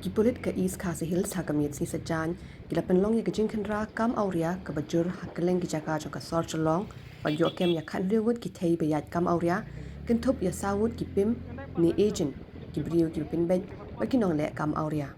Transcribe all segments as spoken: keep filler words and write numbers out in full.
Ki pulit ka East Khasi Hills ha ka miet sngi Saitjaiñ ki la pynlong ïa ka jingkhynra kam awria kaba jur ha kylleng ki jaka jong ka sor Shillong, bad ïoh kem ïa khathynriew ngut ki thei ba ïaid kam awria, kynthup ïa saw ngut ki pim ne agent, ki briew kiba pynbeit bad ki nongleh kam awria.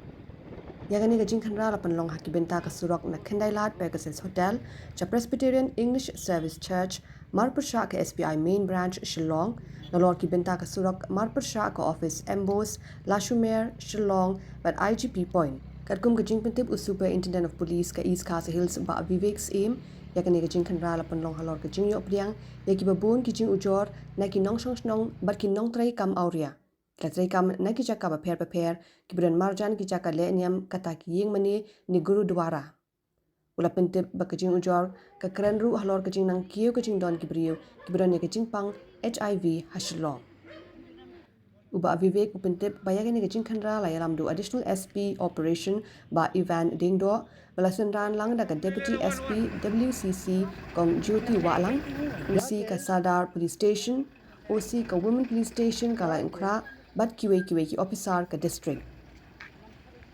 Ïa kane ka jingkhynra la pynlong ha ki bynta ka surok na Khyndailad Pegasus Hotel, sha Presbyterian English Service Church, marpyrshah ka S B I Main Branch Shillong, nalor ki bynta ka surok marpyrshah ka office M B O S, Lashumer Shillong bad I G P Point. Katkum ka jingpyntip u Superintendent of Police ka East Khasi Hills Bah Vivek Syiem, ïa kane ka jingkhynra la pynlong halor ka jingïoh pdiang ïa kiba bun ki jingujor na ki nongshong shnong bad ki nongtrei kam awria. Ki la trei kam na ki jaka bapher bapher kiba don marjan ki jaka leh niam kata ki ïing mane ne gurudwara. U la pyntip ba ka jingujor ka kren ruh halor ka jingnang kiew ka jingdon ki briew kiba don ïa ka jingpang H I V ha Shillong. U Bah Vivek u pyntip ba ïa kane ka jingkhynra la ïalam da u Additional S P Operation Bah Evan Diengdoh, ba la synran lang da ka Deputy S P W C C Kong Jyoti Wahlang, O C ka Sadar Police Station, O C ka Women Police Station ka Laitumkhrah bad kiwei kiwei ki ophisar ka district.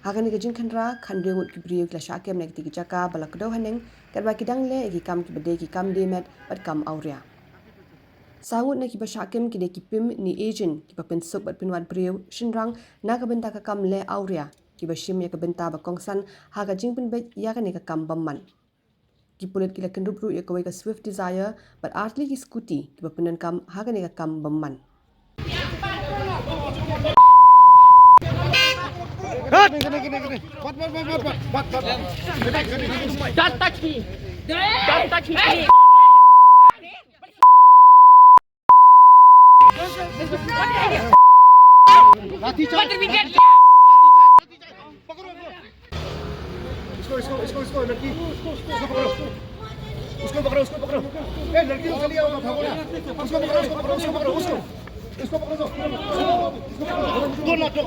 Ha kane ka jingkhynra, khathynriew ngut ki briew ki la shah kem na kitei ki jaka ba la kdew haneng, katba ki dang leh ïa ki kam kiba dei ki kam dei met bad kam awria. Saw ngut na kiba shah kem ki dei ki pim ne agent kiba pynsuk bad pynwad briew shynrang na ka bynta ka kam leh awria, kiba shim ïa ka bynta ba kongsan ha ka jingpynbeit ïa kane ka kam bymman. Ki pulit ki la kyndup ruh ïa kawei ka Swift Dzire bad artylli ki scooty kiba pyndonkam ha kane ka kam bymman. Don't touch me. Don't touch me, please. What do we get? इसको, इसको, इसको, इसको, लड़की, उसको पकड़ो। उसको पकड़ो, उसको पकड़ो। ए, लड़की को चली आओ, भागो ना। उसको पकड़ो, उसको पकड़ो, उसको पकड़ो, उसको। उसको पकड़ो, उसको। दो ना, दो।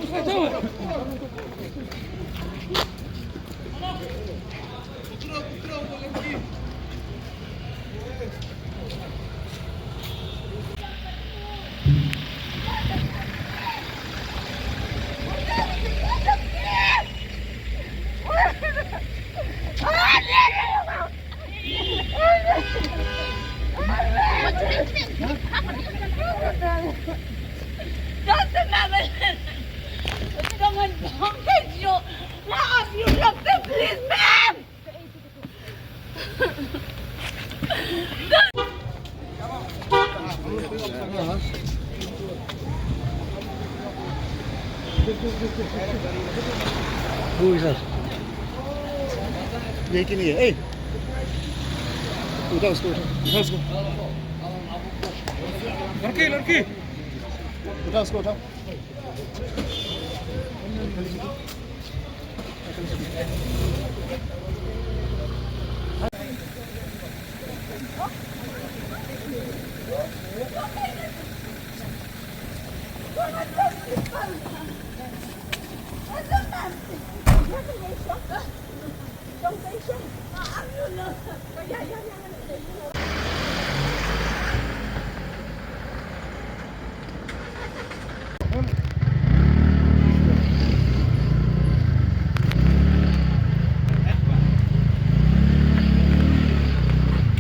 Doesn't matter. Someone come and you. Now you look the policeman. Who is that? ये कि नहीं है? ए! उठा उसको, उठा, उठा उसको। लड़की, लड़की। उठा उसको, उठा।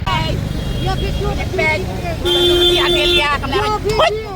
Hey, your video, the bag. Yeah, Amelia, come on.